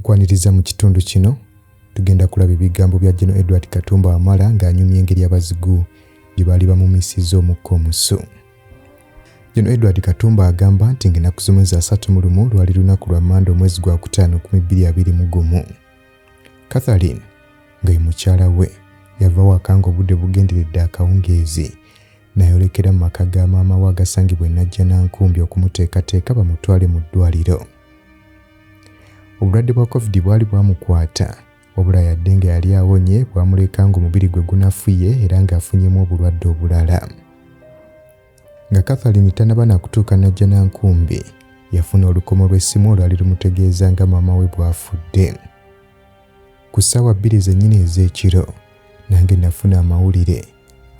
Nkwaniriza mu kitundu kino. Tugenda kulaba ebigambo bya General Edward Katumba Wamala ng'anyumya engeri abazigu gye baali bamumisizza omukka omusu. General Edward Katumba agamba nti ng'ennaku z'omwezi 31 lwali lunaku lwa Mmande omwezi gwa kutaano 2021. Catherine nga ye mukyala we yava waka ng'obudde bugenderedde akawungeezi n'ayolekera mu maka ga maama we agasangibwa e Najjanankumbi okumuteekateeka bamutwale mu ddwaliro. Obulwadde bwa Covid bwali bwamukwata wabula yadde nga yali awonye bwamuleka ng'omubiri gwe gunafuye era ng'afunyemu obulwadde obulala. Nga Catherine tannaba na kutuuka Najjanankumbi, yafuna olukomo lw'essimu olwali lumutegeeza nga maama we bw'afudde. Ku ssaawa 2 zennyini ez'ekiro, nange nafuna amawulire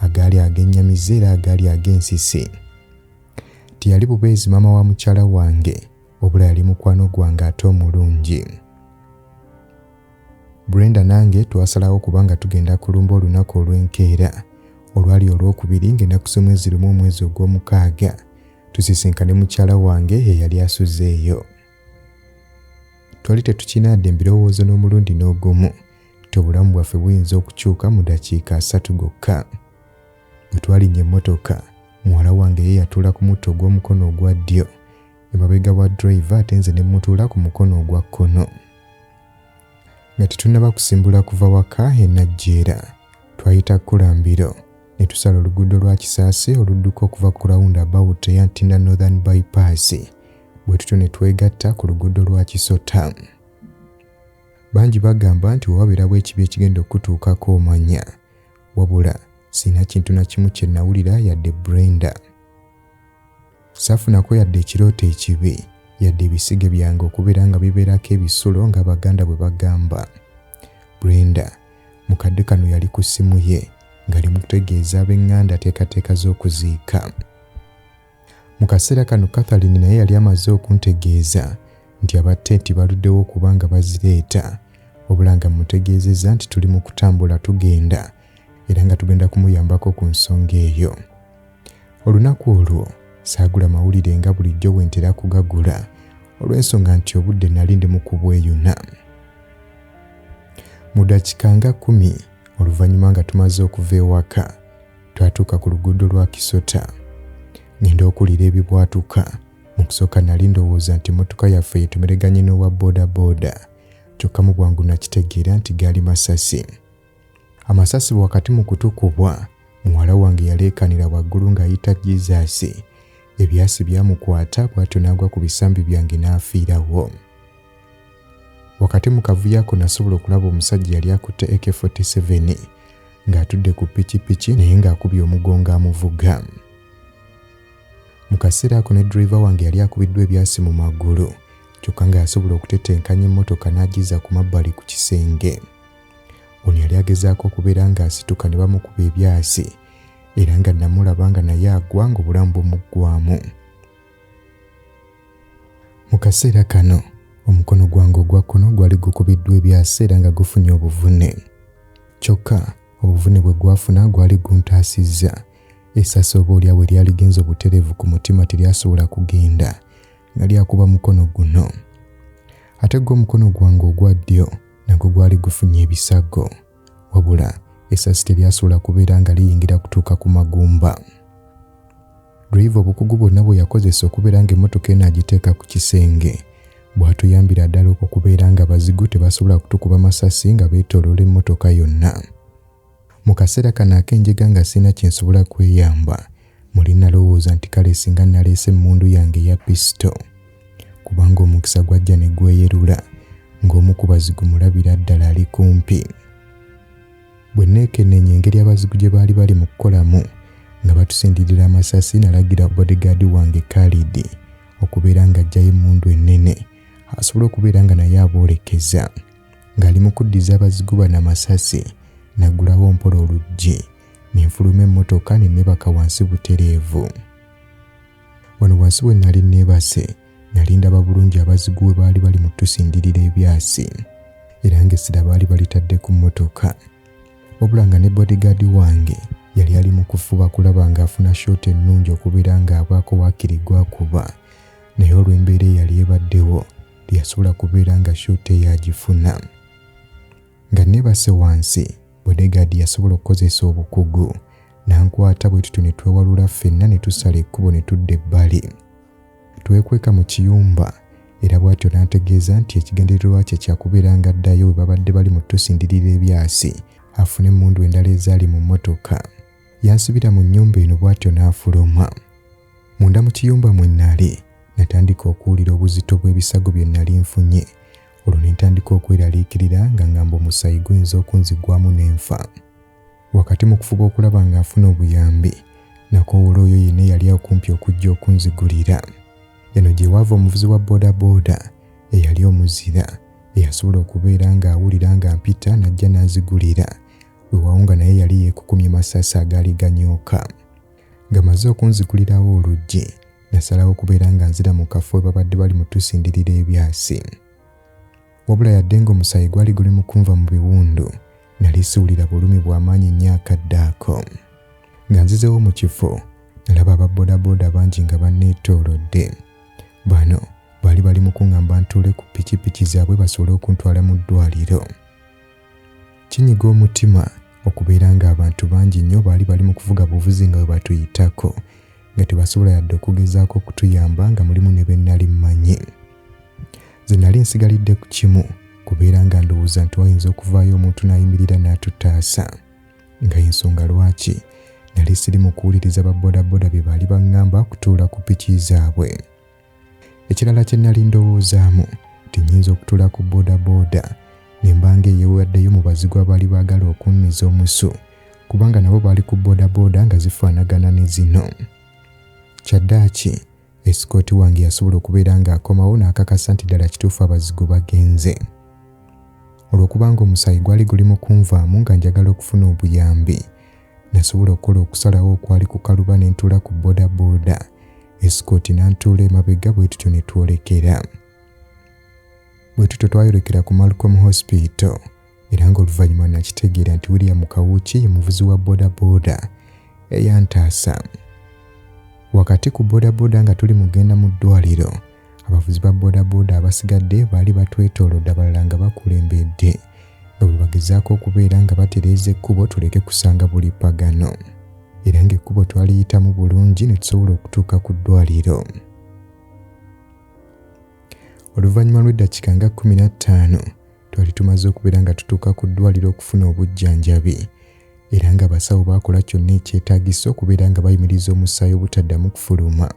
agaali agennyamiza era agaali ag'ensisi. Teyali bubeezi maama wa mukyala wange, wabula yali mukwano gwange ate omulungi. Brenda nange twasalawo kubanga tugenda kulumba olunaku olw'enkeera olwali olwokubiri ng'ennaku z'omwezi 1 omwezi ogw'omukaaga tusisinkane mukyala wange eyali asuzeeyo. Twali tetukinaadde ebirowoozo n'omulundi n'ogumu nti obulamu bwaffe buyinza okukyuka mu dakiika 30 gokka. Bwe twalinnya emmotoka, muwala wange ye yatuula ku mutto ogw'omukono ogwa ddyo emabega wa driver ate nze ne mmutuula ku mukono ogwa kkono. Nga tetunnaba kusimbula kuva waka e Najjeera, twayita Kkulambiro ne tusala oluguudo lwa Kisaasi oludduka okuva ku roundabout eya Ntinda Northern Bypass, bwe tutyo ne twegatta ku luguudo lwa Kisota. Bangi bagamba nti wewabeerawo ekibi ekigenda okutuukako omanya, wabula sirina kintu na kimu kye nawulira yadde Brenda. Saafunako yadde ekirooto ekibi, yadde ebisige byange okubeera nga bibeerako ebisulo ng'Abaganda bwe bagamba. Brenda mu kadde kano yali ku ssimu ye ng'ali mu kutegeeza ab'eŋŋanda nteekateeka z'okuziika. Mu kaseera kano Catherine naye yali amaze okuntegeeza nti aba tenti baluddewo okuba nga bazireeta, wabula nga mmutegeezezza nti tuli mu kutambula tugenda era nga tugenda kumuyambako ku nsonga eyo. Olunaku olwo saagula mawulire nga bulijjo bwe ntera kugagula olw'ensonga nti obudde nali ndi mu kubweyuna. Mu ddakiika nga 10 oluvannyuma nga tumaze okuva ewaka, twatuuka ku luguudo lwa Kisota. Ngenda okuwulira ebibwatuka. Mu kusooka nali ndowooza nti emmotoka yaffe yeetomereganye n'owa boodabooda, kyokka mu bwangu nakitegeera nti gaali masasi. Amasasi wakati mu kutukubwa, muwala wange yaleekaanira waggulu ng'ayita Jesus. Ebyasi byamukwata bw'atyo n'agwa ku bisambi byange n'afiirawo. Wakati mu kavuyo ako nasobola okulaba omusajja yali akutte AK-47 ng'atudde ku pikipiki naye ng'akubye omugongo amuvuga. Mu kaseera ako ne driver wange yali akubiddwa ebyasi mu magulu kyokka nga yasobola okutetenkanya emmotoka n'agizza ku mabbali ku kisenge. Ono yali agezaako okubeera ng'asituka ne bamukuba ebyasi era nga namulaba nga naye agwa ng'obulamu bumuggwamu. Mu kaseera kano omukono gwange ogwa kkono gwali gukubiddwa ebyasi era nga gufunye obuvune. Kyokka obuvune bwe gwafuna gwali guntaasizza. Essasi oba olyawo eryaligenze obutereevu ku mutima teryasobola kugenda nga lyakuba mukono guno. Ate gwo omukono gwange ogwa ddyo nagwo gwali gufunye ebisago, wabula essasi teryasobola kubeera nga liyingira kutuuka ku magumba. Driver obukugu bwonna bwe yakozesa okubeera ng'emmotoka eno agiteeka ku kisenge bw'atuyambira ddala okubeera nga bazigu tebasobola kutukuba masasi nga beetooloola emmotoka yonna. Mu kaseera kano ak'enjega nga sirina kye nsobola kweyamba, muli nalowooza nti kale singa naleese emmundu yange eya pisito, kubanga omukisa gwajja ne gweyerula ng'omu ku bazigu mulabira ddala ali kumpi. Bwe neekenneenya engeri abazigu gye baali bali mu kukolamu nga batusindirira amasasi, nalagira bodyguard wange Khalid okubeera ng'aggyayo emmundu ennene asobole okubeera nga naye aboolekeza. Ng'ali mu kuddiza abazigu bano amasasi, naggulawo mpola oluggi ne nfuluma emmotoka ne neebaka wansi butereevu. Wano wansi we nali neebase, nali ndaba bulungi abazigu we baali bali mu kutusindirira ebyasi era ng'essira baali balitadde ku mmotoka. Wabula nga ne bodyguard wange yali ali mu kufuba kulaba ng'afuna shot ennungi okubeera ng'abaako waakiri gw'akuba, naye olw'embeera eyali ebaddewo Teyasobola kubeera nga shoot eyo agifuna. Nga neebase wansi, bodegaadi yasobola okukozesa obukugu n'ankwata bwe tutyo ne twewalula ffenna ne tusala ekkubo ne tudda ebbali. Twekweka mu kiyumba era bw'atyo n'antegeeza nti ekigendererwa kye kya kubeera ng'addayo we babadde bali mu tusindirira ebyasi afune emmundu endala ezaali mu mmotoka. Yansibira mu nnyumba eno bw'atyo n'afuluma. Munda mu kiyumba mwe nnali, natandika okuwulira obuzito bw'ebisago bye nnali nfunye olwo ne ntandika okweraliikirira nga ngamba omusaayi guyinza okunzigwamu ne nfa. Wakati mu kufuba okulaba nga nfuna obuyambi, nakoowoola oyo yenna eyali okumpi okujja okunzigulira. Eno gye waava omuvuzi wa bodaboda eyali omuzira eyasobola okubeera ng'awulira nga mpita n'ajja n'anzigulira, weewaawo nga naye yali yeekukumye masasi agaali ganyooka. Nga maze okunzigulirawo oluggi, nasalawo okubeera nga nzira mu kafo we babadde bali mu tusindirira ebyasi. Wabula yadde ng'omusaayi gwali guli mu kunva mu biwundu, nali siwulira bulumi bwa maanyi nnyo akadde ako. Nga nzizeewo mu kifo, nalaba aba bodaboda bangi nga banneetoolodde. Bano baali bali mu kuŋŋamba ntuule ku pikipiki zaabwe basobole okuntwala mu ddwaliro. Kinyiga omutima okubeera ng'abantu bangi nnyo baali bali mu kuvuga buvuzi nga bwe batuyitako nga tebasobola yadde okugezaako okutuyamba nga mulimu ne be nnali mmanyi. Nze nali nsigalidde ku kimu kubeera nga ndowooza nti wayinza okuvaayo omuntu n'ayimirira n'atutaasa nga y'ensonga lwaki nali siri mu kuwuliriza ba bodaboda bye baali baŋŋamba kutuula ku piki zaabwe. Ekirala kye nali ndowoozaamu nti nnyinza okutuula ku bodaboda ne mba ng'eyeewaddeyo mu bazigu abaali baagala okunniza omusu kubanga nabo baali ku bodaboda nga zifaanagana ne zino. Kyaddaaki esikooti wange yasobola okubeera ng'akomawo n'akakasa nti ddala kituufu abazigu bagenze. Olw'okubanga omusaayi gwali guli mu kunvaamu nga njagala okufuna obuyambi, nasobola okukola okusalawo okwali kukaluba ne ntuula ku bodaboda esikooti n'antuula emabega bwe tutyo ne twolekera. Bwe tutyo twayolekera ku Malcolm Hospital era ng'oluvannyuma nakitegeera nti William Kawuki ye muvuzi wa bodaboda eyantaasa. Wakati ku bodaboda nga tuli mugenda mu ddwaliro, abavuzi ba bodaboda abasigadde baali batwetoolodde abalala nga bakulembedde nga bwe bagezaako okubeera nga batereeza ekkubo tuleke kusanga bulippagano era ng'ekkubo twaliyitamu bulungi ne tusobola okutuuka ku ddwaliro. Oluvannyuma lw'eddakiika nga 15 twali tumaze okubeera nga tutuuka ku ddwaliro okufuna obujjanjabi era ng'abasawo baakola kyonna ekyetaagisa okubeera nga bayimiriza omusaayi obutaddamu kufuluma.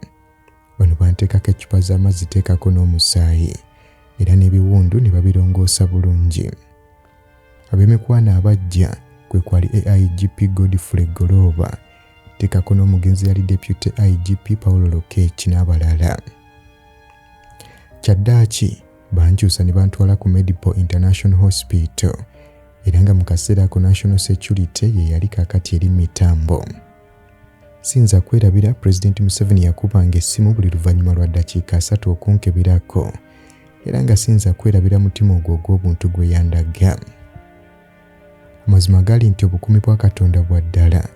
Bano banteekako eccupa z'amazzi teekako n'omusaayi era n'ebiwundu ne babirongoosa bulungi. Ab'emikwano abajja kwe kwali AIGP Godfrey Golooba teekako n'omugenzi yali Deputy IGP Paulo Lokech n'abalala. Kyaddaaki bankyusa ne bantwala ku Medipo International Hospital era nga mu kaseera ako National Security ye yali kaakati eri mitambo. Siyinza kwerabira Pulezidenti Museveni yakubanga essimu buli luvannyuma lwa ddakiika 30 okunkeberako era nga siyinza kwerabira mutima ogwo ogw'obuntu gwe yandaga. Amazima gali nti obukuumi bwa Katonda bwa ddala.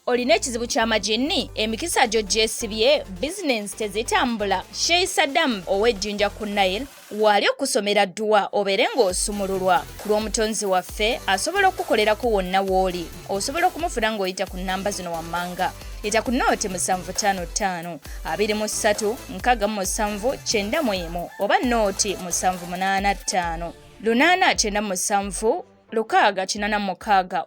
Olina ekizibu ky'amajinni, emikisa gyo gyesibye, bizinensi tezitambula? Sheikh Saddam ow'Ejjinja ku Nile waali okusomera dduwa obeere ng'osumululwa. Ku lw'omutonzi waffe asobola okukukolerako wonna w'oli. Osobola okumufuna ng'oyita ku nnamba zino wammanga. Yita ku nooti 755 23 67 91 oba nooti 785 897 686.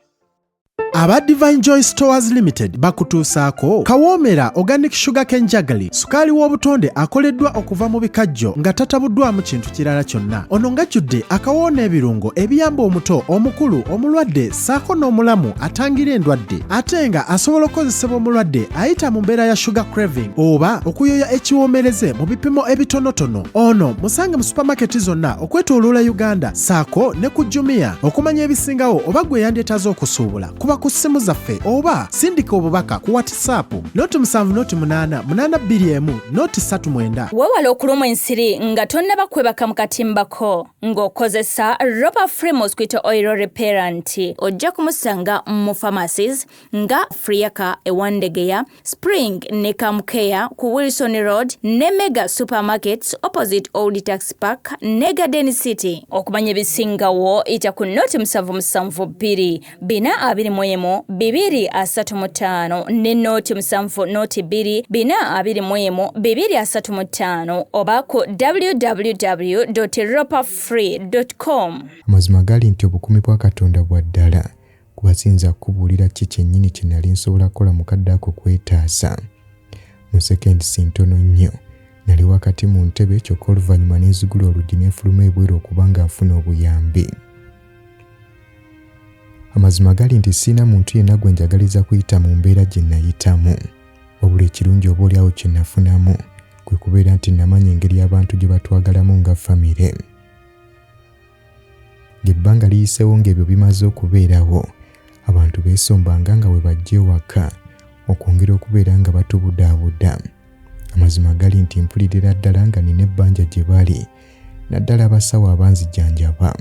Aba Divine Joy Stores Limited bakutuusaako kawoomera organic sugar cane jaggery, sukaali w'obutonde akoleddwa okuva mu bikajjo nga tatabuddwamu kintu kirala kyonna. Ono ng'ajjudde akawoowo n'ebirungo ebiyamba omuto, omukulu, omulwadde ssaako n'omulamu atangira endwadde, ate nga asobola okukozesebwa omulwadde ayita mu mbeera ya sugar craving oba okuyoya ekiwoomereze mu bipimo ebitonotono. Ono musange mu supamaketi zonna okwetooloola Uganda ssaako ne ku Jumia. Okumanya ebisingawo oba gwe yandyetaaze okusuubula kuba Kuba ku ssimu zaffe oba sindika obubaka ku WhatsApp noti 7 noti 8 8 2 1 noti 3 9. Weewale okulumwa ensiri nga tonnaba kwebaka mu katimbako ng'okozesa Ropa Free Mosquito Oil Repellent. Ojja kumusanga mu pharmacies nga Friaka e Wandegeya, Spring ne Kamcare ku Wilson Road ne Mega Supermarkets opposite Old Tax Park ne Garden City. Okumanya ebisingawo ita ku noti 772 421 235 ne noti 7 noti 2 421 235 oba ku www.ropafree.com. Amazima gali nti obukuumi bwa Katonda bwa ddala, kuba siyinza kukubuulira ki kyennyini kye nali nsobola kukola mu kadde ako kwetaasa. Mu sekendisi ntono nnyo, nali wakati mu ntebe kyokka oluvannyuma ne nzigula oluggi ne nfuluma ebweru okuba nga nfuna obuyambi. Amazima gali nti sirina muntu yenna gwe njagaliza kuyita mu mbeera gye nayitamu. Wabula ekirungi oba oli awo kye nafunamu kwe kubeera nti namanya engeri abantu gye batwagalamu nga famire. Ng'ebbanga liyiseewo ng'ebyo bimaze okubeerawo, abantu beesombanga nga bwe bajja ewaka okwongera okubeera nga batubudaabuda. Amazima gali nti mpulirira ddala nga nina ebbanja gye bali, naddala abasawo abanzijanjaba.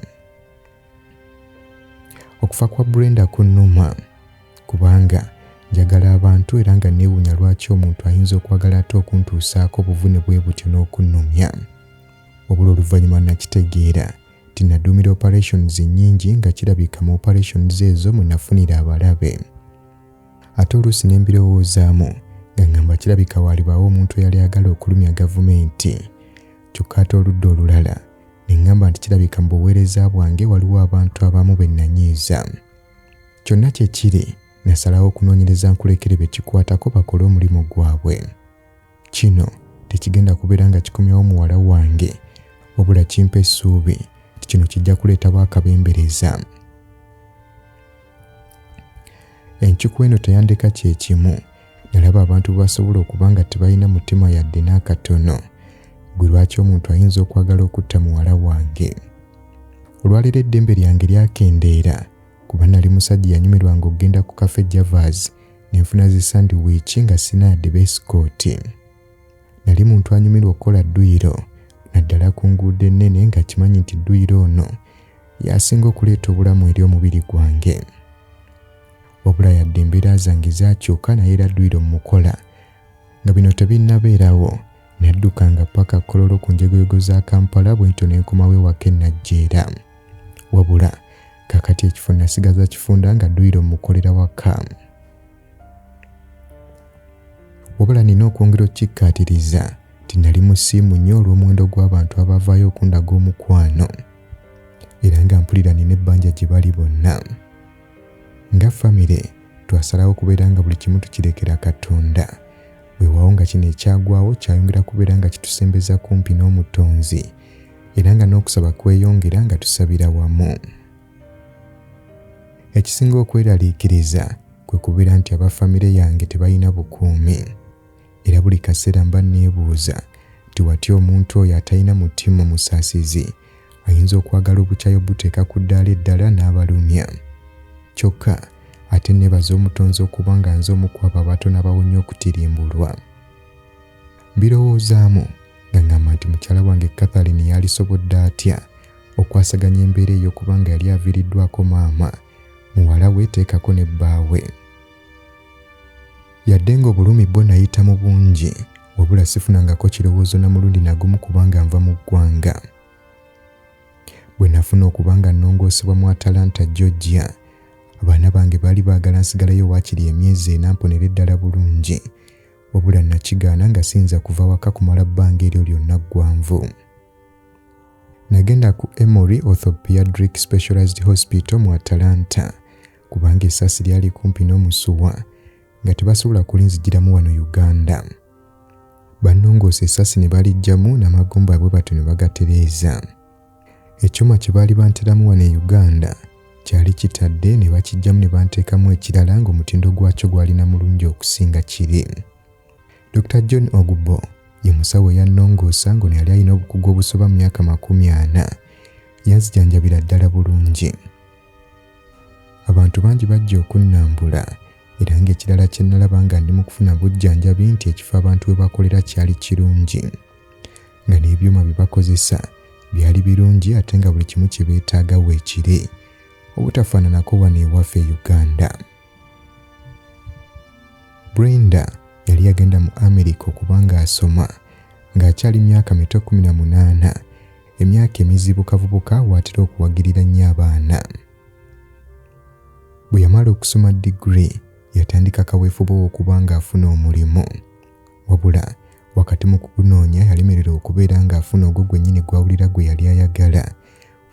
Okufa kwa Brenda kunnuma kubanga njagala abantu era nga neewuunya lwaki omuntu ayinza okwagala ate okuntuusaako obuvune bwe butyo n'okunnumya. Wabula oluvannyuma nakitegeera nti naduumira operations nnyingi nga kirabika mu operations ezo mwe nafunira abalabe. Ate oluusi ne mbirowoozaamu nga ŋŋamba kirabika waalibaawo omuntu eyali ayagala okulumya gavumenti. Kyokka ate oludda olulala ne ŋŋamba nti kirabika mu buweereza bwange waliwo abantu abamu be nnanyiiza. Kyonna kye kiri, nasalawo okunoonyereza nkulekere be kikwatako bakole omulimu gwabwe. Kino tekigenda kubeera nga kikomyawo muwala wange, wabula kimpa essuubi nti kino kijja kuleetawo akabembereza. Encuku eno teyandeka kye kimu, nalaba abantu bwe basobola okuba nga tebalina mutima yadde n'akatono. Ggwe lwaki omuntu ayinza okwagala okutta muwala wange? Olwaleero eddembe lyange lyakendeera kuba nali musajja yanyumirwanga okugenda ku Cafe Javas ne nfuna zi sandiwiiki nga sirina yadde beesikooti. Nali muntu anyumirwa okukola dduyiro naddala ku nguudo ennene nga kimanyi nti dduyiro ono y'asinga okuleeta obulamu eri omubiri gwange. Wabula yadde embeera zange zaakyuka naye era dduyiro mmukola. Nga bino tebinnabeerawo, naddukanga ppaka Kololo ku njegoyego za Kampala bwentyo ne nkomawo ewaka e Najjeera. Wabula kaakati ekifo nasigaza kifunda nga dduyiro mmukolera waka. Wabula nina okwongera okukikkaatiriza nti nali musiimu nnyo olw'omuwendo gw'abantu abavaayo okundaga omukwano era nga mpulira nina ebbanja gye bali bonna. Nga famire twasalawo okubeera nga buli kimu tukirekera Katonda. Weewaawo nga kino ekyagwawo kyayongera kubeera nga kitusembeza kumpi n'Omutonzi era nga n'okusaba kweyongera nga tusabira wamu. Ekisinga okweraliikiriza kwe kubeera nti aba famire yange tebalina bukuumi. Era buli kaseera mba nneebuuza nti watya omuntu oyo atalina mutima musaasizi ayinza okwagala obukyayi obuteeka ku ddaala eddala n'abalumya. Kyokka ate nneebaza Omutonzi okuba nga nze omu ku abo abatono abawonye okutirimbulwa. Mbirowoozaamu nga ŋŋamba nti mukyala wange Catherine yaalisobodde atya okwasaganya embeera ey'okuba nga yali aviiriddwako maama, muwala we teekako ne bbaawe. Yadde ng'obulumi bwo nayita mu bungi, wabula sifunangako kirowoozo na mulundi na gumu kubanga nva mu ggwanga. Bwe nafuna okuba nga nnongoosebwa mu Atalanta, Georgia, abaana bange baali baagala nsigaleyo waakiri emyezi ena mponere ddala bulungi, wabula nakigaana nga siyinza kuva waka kumala bbanga eryo lyonna ggwanvu. Nagenda ku Emory Orthopaedic Specialized Hospital mu Atalanta kubanga essasi lyali kumpi n'omusuwa nga tebasobola kulinzigiramu wano Uganda. Bannongoosa essasi ne baliggyamu n'amagumba bwe batyo ne bagatereeza. Ekyuma kye baali banteramu wano e Uganda kyali kitadde ne bakiggyamu ne banteekamu ekirala ng'omutindo gwakyo gwalina mulungi okusinga kiri. Dr. John Ogbo ye musawo eyannongoosa ng'ono yali alina obukugu obusoba mu myaka 40. Yanzijanjabira ddala bulungi. Abantu bangi bajja okunnambula era ng'ekirala kye nnalaba nga ndi mu kufuna bujjanjabi nti ekifo abantu we bakolera kyali kirungi nga n'ebyuma bye bakozesa byali birungi ate nga buli kimu kye beetaaga weekiri obutafaananako wano ewaffe e Uganda. Brenda yali yagenda mu Amerika okuba ng'asoma ng'akyali myaka mito 18, emyaka emizibu kavubuka w'atera okuwagirira nnyo abaana. Bwe yamala okusoma diguli yatandika kaweefube ow'okuba ng'afuna omulimu. Wabula wakati mu kugunoonya yalemererwa okubeera ng'afuna ogwo gwennyini gw'awulira gwe yali ayagala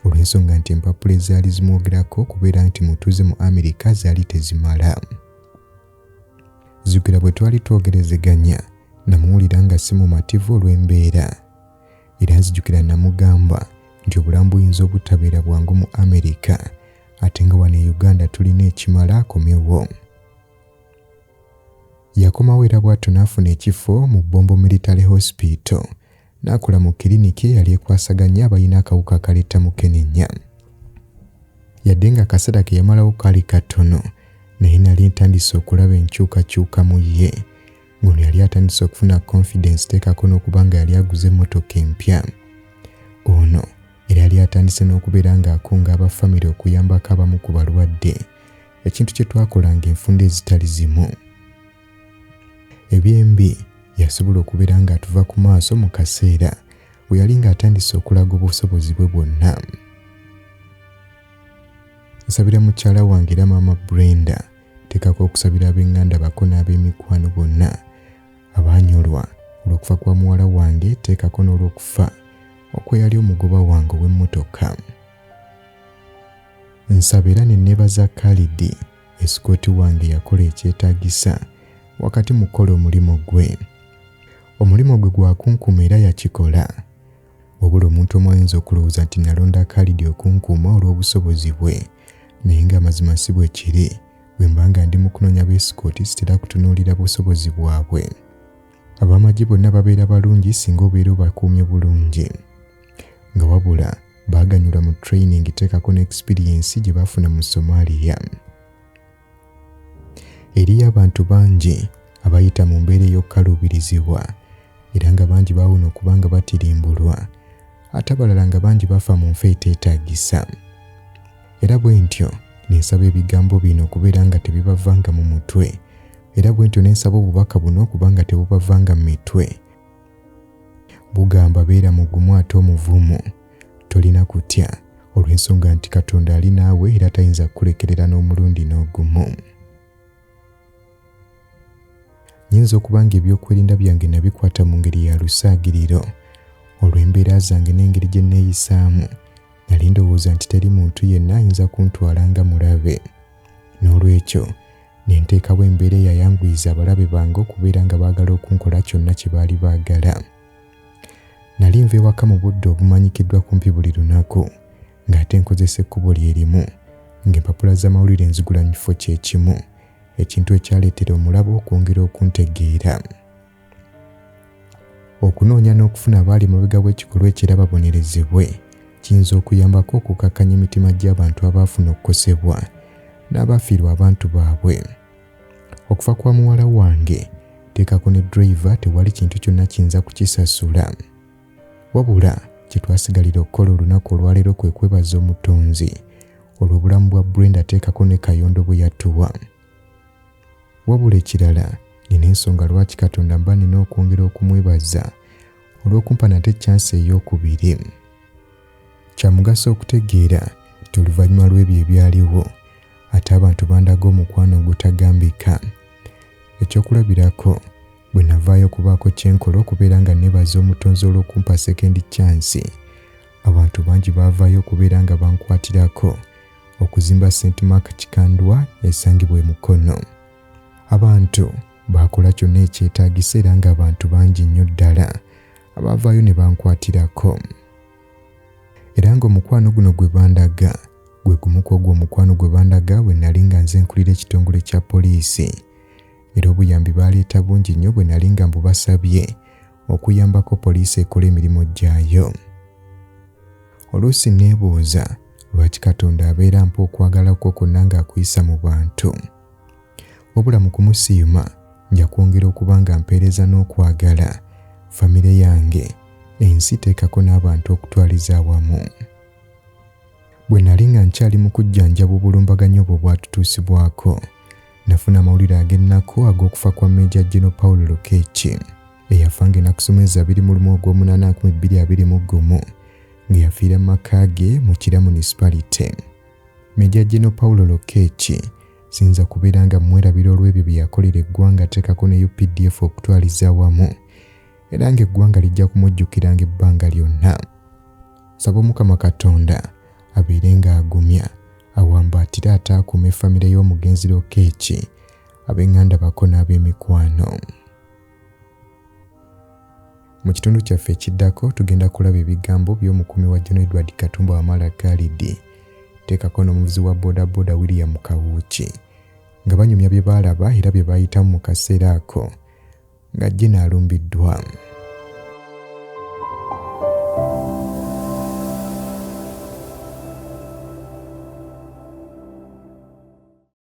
olw'ensonga nti empapula ezaali zimwogerako okubeera nti mutuuze mu Amerika zaali tezimala. Zigula bwe twali twogerezeganya namuwulira nga si mumativu olw'embeera era nzijukira namugamba nti obulamu buyinza obutabeera bwangu mu Amerika ate nga wano e Uganda tulina ekimala akomewo. Yakomawo era bw'atyo n'afuna ekifo mu Bombo Military Hospital n'akola mu kiriniki eyali ekwasaganya abalina akawuka akaleeta mukenenya. Yadde ng'akaseera ke yamalawo kaali katono, naye nali ntandise okulaba enkyukakyuka mu ye. Ng'ono yali atandise okufuna confidence teekako n'okuba nga yali aguze emmotoka empya. Ono era yali atandise n'okubeera ng'akunga aba famire okuyambako abamu ku balwadde, ekintu kye twakolanga enfunda ezitali zimu. Ebyembi yasobola okubeera ng'atuva ku maaso mu kaseera we yali ng'atandise okulaga obusobozi bwe bwonna. Nsabira mukyala wange era maama Brenda, teekako okusabira ab'eŋŋanda bako n'ab'emikwano bonna abaanyolwa olw'okufa kwa muwala wange, teekako n'olw'okufa okweyali omugoba wange ow'emmotoka. Nsaba era ne neebaza Khalidi, esikooti wange yakola ekyetaagisa wakati mu kukola omulimu gwe. Omulimu gwe gwa kunkuuma era yakikola. Wabula omuntu omu ayinza okulowooza nti nalonda Khalidi okunkuuma olw'obusobozi bwe, naye ng'amazima si bwe kiri. Bwe mba nga ndi mu kunoonya beesikooti sitera kutunuulira busobozi bwabwe. Ab'amagye bonna babeera balungi singa obeera obakuumye bulungi. Nga wabula baaganyulwa mu training teekako ne experience gye baafuna mu Somalia. Eriyo abantu bangi abayita mu mbeera ey'okukaluubirizibwa era nga bangi bawona okuba nga batirimbulwa ate abalala nga bangi bafa mu nfa eteetaagisa. Era bwe ntyo ne nsaba ebigambo bino okubeera nga tebibavanga mu mutwe era bwe ntyo ne nsaba obubaka buno okuba nga tebubavanga mu mitwe. Bugamba beera mugumu ate omuvumu, tolina kutya olw'ensonga nti Katonda ali naawe era tayinza kukulekerera n'omulundi n'ogumu. Nnyinza okuba ng'ebyokwerinda byange nabikwata mu ngeri ya lusaagiriro olw'embeera zange n'engeri gye nneeyisaamu. Nali ndowooza nti teri muntu yenna ayinza kuntwala nga mulabe. N'olwekyo ne nteekawo embeera eyayanguyiza abalabe bange okubeera nga baagala okunkola kyonna kye baali baagala. Nali nva ewaka mu budde obumanyikiddwa kumpi buli lunaku ng'ate nkozesa ekkubo lye limu ng'empapula z'amawulire nzigula mu kifo kye kimu ekintu ekyaleetera omulabe okwongera okuntegeera. Okunoonya n'okufuna abaali emabega w'ekikolwa ekyo era babonerezebwe kiyinza okuyambako okukakkanya emitima gy'abantu abaafuna okukosebwa n'abaafiirwa abantu baabwe. Okufa kwa muwala wange teekako ne driver tewali kintu kyonna kiyinza kukisasula. Wabula kye twasigalira okukola olunaku olwaleero kwe kwebaza Omutonzi olw'obulamu bwa Brenda teekako ne Kayondo bwe yatuwa. Wabula ekirala nina ensonga lwaki Katonda mba nina okwongera okumwebaza olw'okumpa nate chance ey'okubiri. Kya mugaso okutegeera nti oluvannyuma lw'ebyo ebyaliwo ate abantu bandaga omukwano ogutagambika. Ekyokulabirako, bwe navaayo okubaako kye nkola okubeera nga nebaza Omutonzi olw'okumpa second chance, abantu bangi baavaayo okubeera nga bankwatirako okuzimba St Mark Kikandwa esangibwa e Mukono. Abantu baakola kyonna ekyetaagisa era ng'abantu bangi nnyo ddala abaavaayo ne bankwatirako. Era ng'omukwano guno gwe bandaga gwe gumu ku ogwo omukwano gwe bandaga bwe nali nga nze nkulira ekitongole kya poliisi. Era obuyambi baaleeta bungi nnyo bwe nali nga mbubasabye okuyambako poliisi ekole emirimu gyayo. Oluusi nneebuuza Lwaki Katonda abeera ampa okwagala kwo kwonna ng'akuyisa mu bantu? Wabula mu kumusiima nja kwongera okuba nga mpeereza n'okwagala famire yange, ensi teekako n'abantu okutwaliza awamu. Bwe nali nga nkyali mu kujjanjaba obulumbaganyi obwo bwatutuusibwako, nafuna amawulire ag'ennaku ag'okufa kwa Major General Paul Lokech eyafa ng'ennaku z'omwezi 21 Ogw'omunaana 2021 nga yafiira mu maka ge mu Kira Municipality. Major General Paul Lokech siyinza kubeera nga mmwerabira olw'ebyo bye yakolera eggwanga ateekako ne UPDF okutwaliza awamu era ng'eggwanga lijja kumujjukiranga ebbanga lyonna. Nsaba Omukama Katonda abeere ng'agumya, awambaatire ate akuume famire y'omugenzi Lokech, ab'enganda bako n'ab'emikwano. Mu kitundu kyaffe ekiddako tugenda kulaba ebigambo by'omukuumi wa General Edward Katumba Wamala Khalid teekako n'omuvuzi wa bodaboda William Kawuki nga banyumya bye baalaba era bye baayitamu mu kaseera ako nga General alumbiddwa.